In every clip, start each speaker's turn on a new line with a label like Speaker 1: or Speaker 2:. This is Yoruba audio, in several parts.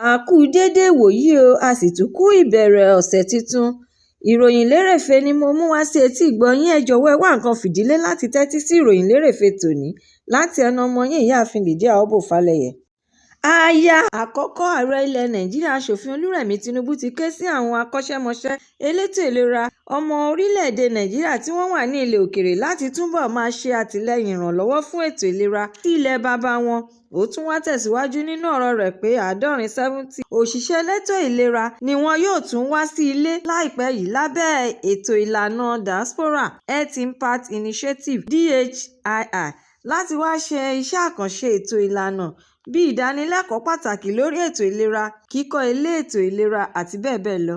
Speaker 1: A kú dédé ìwòyí o, a sì tún kú ìbẹ̀rẹ̀ ọ̀sẹ̀ tuntun. Ìròyìn lérèfé ni mo mú wá sí etí ìgbọ́ yín. Ẹ jọ̀wọ́ ẹ wá nǹkan fìdílé láti tẹ́tí sí ìròyìn lérèfé tòní láti ẹnu ọmọ yín Ìyáàfin Lydia Obó Falẹyẹ. Aya àkọ́kọ́ ààrẹ ilẹ̀ Nàìjíríà Aṣòfin Olúrẹ̀mí Tinubu ti ké sí àwọn akọ́ṣẹ́mọṣẹ́ elétò ìlera ọmọ orílẹ̀-èdè Nàìjíríà tí wọ́n wà ní ilẹ̀ òkèèrè láti túbọ̀ máa ṣe àtìlẹ́yìn ìrànlọ́wọ́ fún ètò ìlera sí ilẹ̀ baba wọn. Ó tún wá tẹ̀síwájú nínú ọ̀rọ̀ rẹ̀ pé 70 òṣìṣẹ́ elétò ìlera ni wọn yóò tún wá sí ilé láìpẹ́ yìí lábẹ́ ètò ìlànà Diaspora Health Impact Initiative (DHII) láti wá ṣe iṣẹ́ àkànṣe ètò ìlànà bíi ìdánilẹ́kọ̀ọ́ pàtàkì lórí ètò ìlera, kíkọ́ ilé ètò ìlera àti bẹ́ẹ̀ bẹ́ẹ̀ lọ.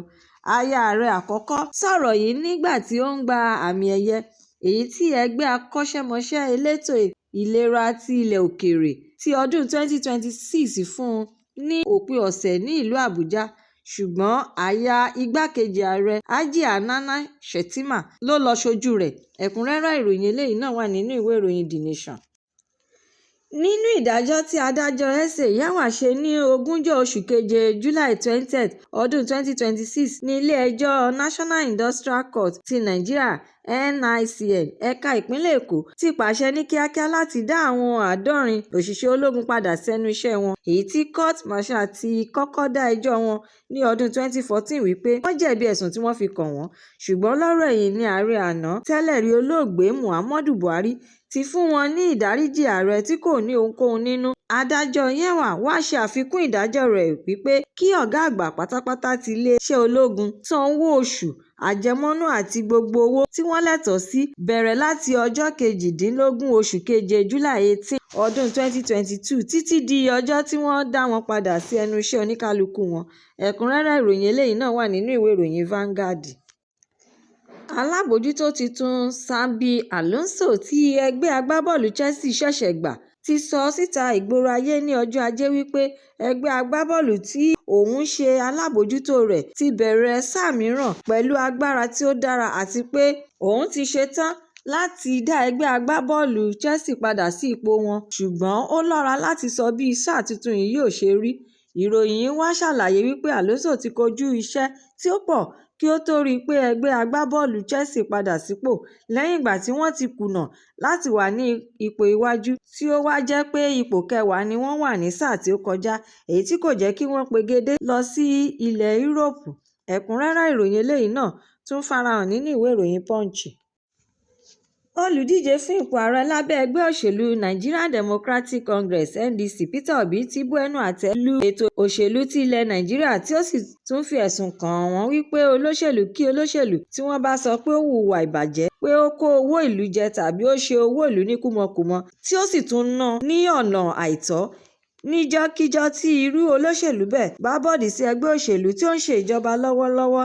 Speaker 1: Aya ààrẹ àkọ́kọ́ sọ̀rọ̀ yìí nígbà tí ó ń gba àmì ẹ̀yẹ èyí tí ẹgbẹ́ akọ́ṣẹ́mọṣẹ́ elétò ìlera ti ilẹ̀ òkèèrè ti ọdún 2026 fún un ní òpin ọ̀sẹ̀ ní ìlú Àbújá. Ṣùgbọ́n aya igbákejì ààrẹ Hajia Nana Shettima ló lọ sójú rẹ̀. Ẹ̀kúnrẹ́rẹ́ ìròyìn eléyìí náà wà nínú ìwé ìròyìn The Nation. Nínú ìdájọ́ tí adájọ́ S.A. Yawa ṣe ní ogúnjọ́ oṣù keje July 20, ọdún 2026 ní ilé-ẹjọ́ National Industrial Court ti Nàìjíríà (NICN) ẹ̀ka ìpínlẹ̀ Èkó ti pàṣẹ ní kíákíá láti dá àwọn 70 òṣìṣẹ́ ológun padà sẹ́nu iṣẹ́ wọn, èyí tí court martial ti kọ́kọ́ dá ẹjọ́ wọn ní ọdún 2014 wípé wọ́n jẹ̀bi ẹ̀sùn tí wọ́n fi kàn wọ́n. Ṣùgbọ́n lọ́rọ̀ ẹ̀yìn ni ààrẹ àná tẹ́lẹ̀rí Olóògbé Muhammadu Buhari ti fún wọn ní ìdáríjì ààrẹ tí kò ní ohunkóhun nínú. Adájọ́ Yawa wá ṣe àfikún ìdájọ́ rẹ̀ wípé kí ọ̀gá àgbà pátápátá ti iléeṣẹ́ ológun san owó oṣù, àjẹmọ́nú àti gbogbo owó tí wọ́n lẹ́tọ̀ọ́ sí bẹ̀rẹ̀ láti ọjọ́ 18 oṣù keje July 18, ọdún 2022 títí di ọjọ́ tí wọ́n dá wọn padà sí ẹnu iṣẹ́ oníkálukú wọn. Ẹ̀kúnrẹ́rẹ́ ìròyìn eléyìí náà wà nínú ìwé ìròyìn Vanguard. Alábòójútó tuntun Xabi Alonso tí ẹgbẹ́ agbábọ́ọ̀lù Chelsea ṣẹ̀ṣẹ̀ gbà ti sọ síta ìgboro ayé ní ọjọ́ Ajé wípé ẹgbẹ́ agbábọ́ọ̀lù tí òun ń ṣe alábòójútó rẹ̀ ti bẹ̀rẹ̀ sáà mìíràn pẹ̀lú agbára tí ó dára àti pé òun ti ṣetán láti dá ẹgbẹ́ agbábọ́ọ̀lù Chelsea padà sí ipò wọn, ṣùgbọ́n ó lọ́ra láti sọ bí sáà tuntun yìí yóò ṣe rí. Ìròyìn wá ṣàlàyé wípé Alonso ti kojú iṣẹ́ tí ó pọ̀ kí ó tó rí pé ẹgbẹ́ agbábọ́ọ̀lù Chelsea padà sípò lẹ́yìn ìgbà tí wọ́n ti kùnà láti wà ní ipò iwájú tí ó wá jẹ́ pé ipò kẹwàá ni wọ́n wà ní sáà tí ó kọjá, èyí tí kò jẹ́ kí wọ́n pegedé lọ sí ilẹ̀ Yúróòpù. Ẹ̀kúnrẹ́rẹ́ ìròyìn eléyìí náà tún farahàn nínú ìwé ìròyìn Punch. Olùdíje fún ipò ààrẹ lábẹ́ ẹgbẹ́ òṣèlú Nigerian Democratic Congress (NDC) Peter Obi ti bu ẹnu àtẹ́ lu ètò òṣèlú ti ilẹ̀ Nàìjíríà tí ó sì tún fi ẹ̀sùn kàn wọ́n wípé olóṣèlú kí olóṣèlú tí wọ́n bá sọ pé ó hùwà ìbàjẹ́, pé ó kó owó ìlú jẹ tàbí ó ṣe owó ìlú ní kúmọkùmọ tí ó sì tún ná ní ọ̀nà àìtọ́, níjọ́kíjọ́ tí irú olóṣèlú bẹ́ẹ̀ bá bọ̀dì sí ẹgbẹ́ òṣèlú tí ó ń ṣe ìjọba lọ́wọ́lọ́wọ́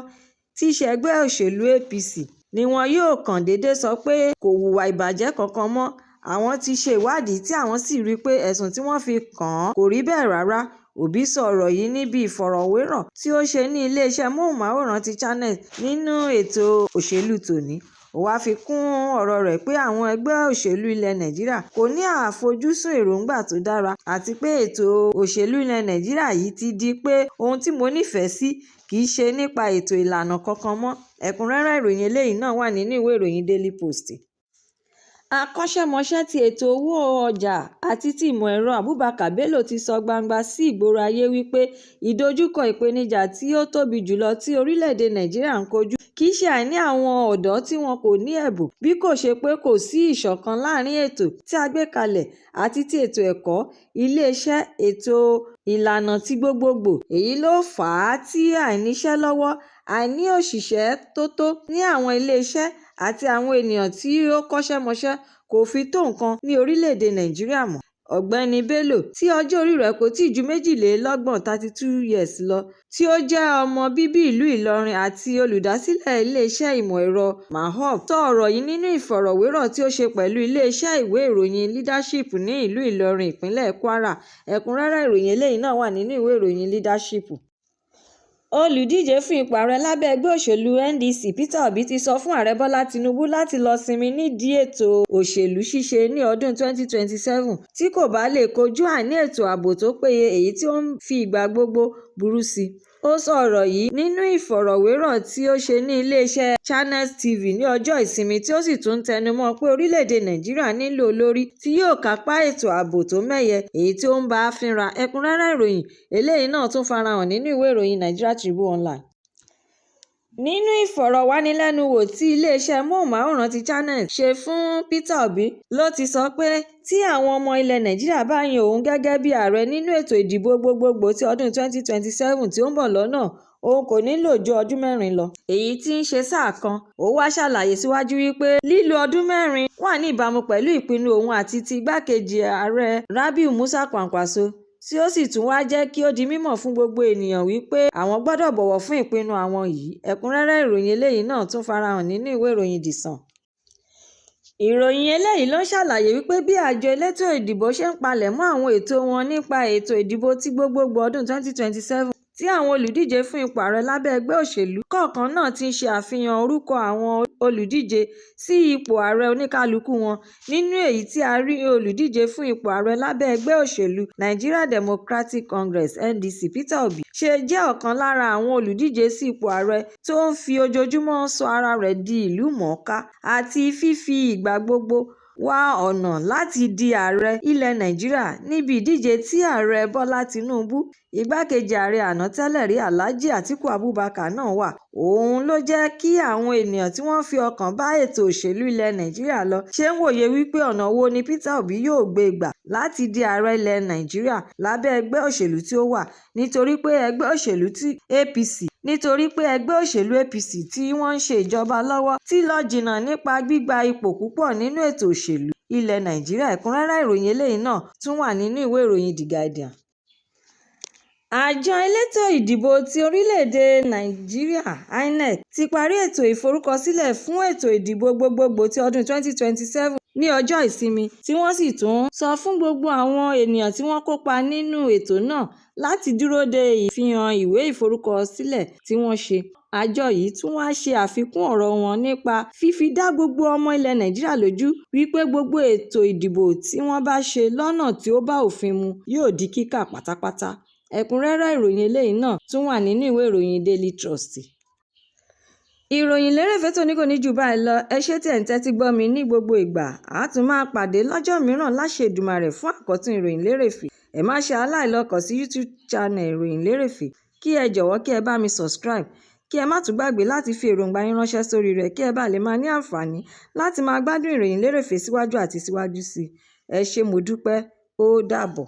Speaker 1: tí í ṣe ẹgbẹ́ òṣèlú APC ni wọn yóò kàn déédé sọ pé kò hùwà ìbàjẹ́ kankan mọ́. Àwọn ti ṣe ìwádìí tí àwọn sì rí i pé ẹ̀sùn tí wọ́n fi kàn án kò rí bẹ́ẹ̀ rárá. Obi sọ ọ̀rọ̀ yìí níbi ìfọ̀rọ̀wérọ̀ tí ó ṣe ní iléeṣẹ́ móhùnmáwòrán ti Channels nínú ètò òṣèlú tòní. Ó wáá fi kún ọ̀rọ̀ rẹ̀ pé àwọn ẹgbẹ́ òṣèlú ilẹ̀ Nàìjíríà kò ní àfojúsùn èròǹgbà tó dára àti pé ètò òṣèlú ilẹ̀ Nàìjíríà yìí ti di pé ohun tí mo nífẹ̀ẹ́ sí kì í ṣe nípa ètò ìlànà kankan mọ́. Ẹ̀kúnrẹ́rẹ́ ìròyìn eléyìí náà wà nínú ìwé ìròyìn Daily Post. Akọ́ṣẹ́mọṣẹ́ ti ètò owó ọjà àti ti ìmọ̀ ẹ̀rọ Abubakar Bello ti sọ gbangba sí ìgboro ayé wípé ìdojúkọ ìpèníjà tí ó tóbi jùlọ tí orílẹ̀-èdè Nàìjíríà ń kojú kìí ṣe àìní àwọn ọ̀dọ́ tí wọn kò ní ẹ̀bùn bí kò ṣe pé kò sí ìṣọ̀kan láàrin ètò tí a gbé kalẹ̀ àti ti ètò ẹ̀kọ́, ilé-iṣẹ́, ètò ìlànà ti gbogbogbò. Èyí ló fà á tí àìníṣẹ́lọ́wọ́, àìní òṣìṣẹ́ tó tó ní àwọn ilé-iṣẹ́ àti àwọn ènìyàn tí ó kọ́ṣẹ́mọṣẹ́ kò fi tó nǹkan ní orílẹ̀-èdè Nàìjíríà mọ́. Ọ̀gbẹ́ni Bello, tí ọjọ́ orí rẹ̀ kò tíì ju 32 32 years lọ, tí ó jẹ́ ọmọ bíbí ìlú Ìlọrin àti olùdásílẹ̀ iléeṣẹ́ ìmọ̀ ẹ̀rọ Mahop, sọ ọ̀rọ̀ yìí nínú ìfọ̀rọ̀wérọ̀ tí ó ṣe pẹ̀lú iléeṣẹ́ ìwé ìròyìn Leadership ní ìlú Ìlọrin, ìpínlẹ̀ Kwara. Ẹ̀kúnrẹ́rẹ́ ìròyìn eléyìí náà wà nínú ìwé ìròyìn Leadership. Olùdíje fún ipò ààrẹ lábẹ́ ẹgbẹ́ òṣèlú NDC Peter Obi ti sọ fún Ààrẹ Bọ́lá Tinubu láti lọ́ọ́ sinmi nídìí ètò òṣèlú ṣíṣe ní ọdún 2027 tí kò bá lè kojú àìní ètò ààbò tó péye èyí tí ó ń fi ìgbà gbogbo burú sí i. Ó sọ ọ̀rọ̀ yìí nínú ìfọ̀rọ̀wérọ̀ tí ó ṣe ní iléeṣẹ́ Channels TV ní ọjọ́ Ìsinmi tí ó sì tún tẹnumọ́ pé orílẹ̀-èdè Nàìjíríà nílò olórí tí yóò kápá ètò ààbò tó mẹ́hẹ èyí tí ó ń bá a fínra. Ẹ̀kúnrẹ́rẹ́ ìròyìn eléyìí náà tún farahàn nínú ìwé ìròyìn Nigeria Tribune Online. Nínú ìfọ̀rọ̀wánilẹ́nuwò tí iléeṣẹ́ móhùnmáwòrán ti Channels ṣe fún Peter Obi ló ti sọ pé tí àwọn ọmọ ilẹ̀ Nàìjíríà bá yan òun gẹ́gẹ́ bí ààrẹ nínú ètò ìdìbò gbogbogbò ti ọdún 2027 tí ó ń bọ̀ lọ́nà, òun kò ní lò ju ọdún mẹ́rin lọ, èyí tí í ṣe sáà kan. Ó wáá ṣàlàyé síwájú wípé lílo ọdún mẹ́rin wà ní ìbámu pẹ̀lú ìpinnu òun àti ti igbákejì ààrẹ Rabiu Musa Kwankwaso, tí ó sì tún wáá jẹ́ kí ó di mímọ̀ fún gbogbo ènìyàn wípé àwọn gbọ́dọ̀ bọ̀wọ̀ fún ìpinnu àwọn yìí. Ẹ̀kúnrẹ́rẹ́ ìròyìn eléyìí náà tún farahàn nínú ìwé ìròyìn The Sun. Ìròyìn eléyìí ló ń ṣàlàyé wípé bí àjọ elétò ìdìbò ṣe ń palẹ̀mọ́ àwọn ètò wọn nípa ètò ìdìbò ti gbogbogbò ọdún 2027 tí àwọn olùdíje fún ipò ààrẹ lábẹ́ ẹgbẹ́ òṣèlú kọ̀ọ̀kan náà ti ń ṣe àfihàn orúkọ àwọn olùdíje sí ipò ààrẹ oníkálukú wọn, nínú èyí tí a rí olùdíje fún ipò ààrẹ lábẹ́ ẹgbẹ́ òṣèlú Nigeria Democratic Congress NDC Peter Obi ṣe jẹ́ ọ̀kan lára àwọn olùdíje sí ipò ààrẹ tó ń fi ojoojúmọ́ sọ ara rẹ̀ di ìlú-mọ̀-ọ́n-kà àti fífi ìgbà gbogbo wá ọ̀nà láti di ààrẹ ilẹ̀ Nàìjíríà níbi ìdíje tí Ààrẹ Bọ́lá Tinubu, igbákejì ààrẹ àná tẹ́lẹ̀rí Alhaji Atiku Abubakar náà wà. Òun ló jẹ́ kí àwọn ènìyàn tí wọ́n fi ọkàn bá ètò òṣèlú ilẹ̀ Nàìjíríà lọ ṣe ń wòye wípé ọ̀nà wo ni Peter Obi yóò gbé gbà láti di ààrẹ ilẹ̀ Nàìjíríà lábẹ́ ẹgbẹ́ òṣèlú tí ó wà, nítorí pé ẹgbẹ́ òṣèlú APC nítorí pé ẹgbẹ́ òṣèlú APC tí wọ́n ń ṣe ìjọba lọ́wọ́ ti lọ jìnnà nípa gbígba ipò púpọ̀ nínú ètò òṣèlú ilẹ̀ Nàìjíríà. Ẹ̀kúnrẹ́rẹ́ ìròyìn eléyìí náà tún wà nínú ìwé ìròyìn The Guardian. Àjọ elétò ìdìbò ti orílẹ̀-èdè Nàìjíríà INEC ti parí ètò ìforúkọsílẹ̀ fún ètò ìdìbò gbogbogbò ti ọdún 2027 ní ọjọ́ Ìsinmi, tí wọ́n sì tún sọ fún gbogbo àwọn ènìyàn tí wọ́n kópa nínú ètò náà láti dúró de ìfihàn ìwé ìforúkọsílẹ̀ tí wọ́n ṣe. Àjọ yìí tún wáá ṣe àfikún ọ̀rọ̀ wọn nípa fífi dá gbogbo ọmọ ilẹ̀ Nàìjíríà lójú wípé gbogbo ètò ìdìbò tí wọ́n bá ṣe lọ́nà tí ó bá òfin mu yóò di kíkà pátápátá. Ẹ̀kúnrẹ́rẹ́ ìròyìn eléyìí náà tún wà nínú ìwé ìròyìn Daily Trust. Ìròyìn lérèfé tòní kò ní jù báyìí lọ. Ẹ ṣé tí ẹ̀ ń tẹ́tí gbọ́ mi ní gbogbo ìgbà. A tún máa pàdé lọ́jọ́ mìíràn láṣẹ Èdùmàrè fún àkọ́tún ìròyìn lérèfé. Ẹ má ṣe aláìlọ kàn sí YouTube channel ìròyìn lérèfé, kí ẹ jọ̀wọ́ kí ẹ bá mi subscribe, kí ẹ má tún gbàgbé láti fi èròǹgbà yín ránṣẹ́ sórí rẹ̀ kí ẹ bá lè máa ní àǹfààní láti máa gbádùn ìròyìn lérèfé síwájú àti síwájú sí i. Ẹ ṣé, mo dúpẹ́, ó dàbọ̀.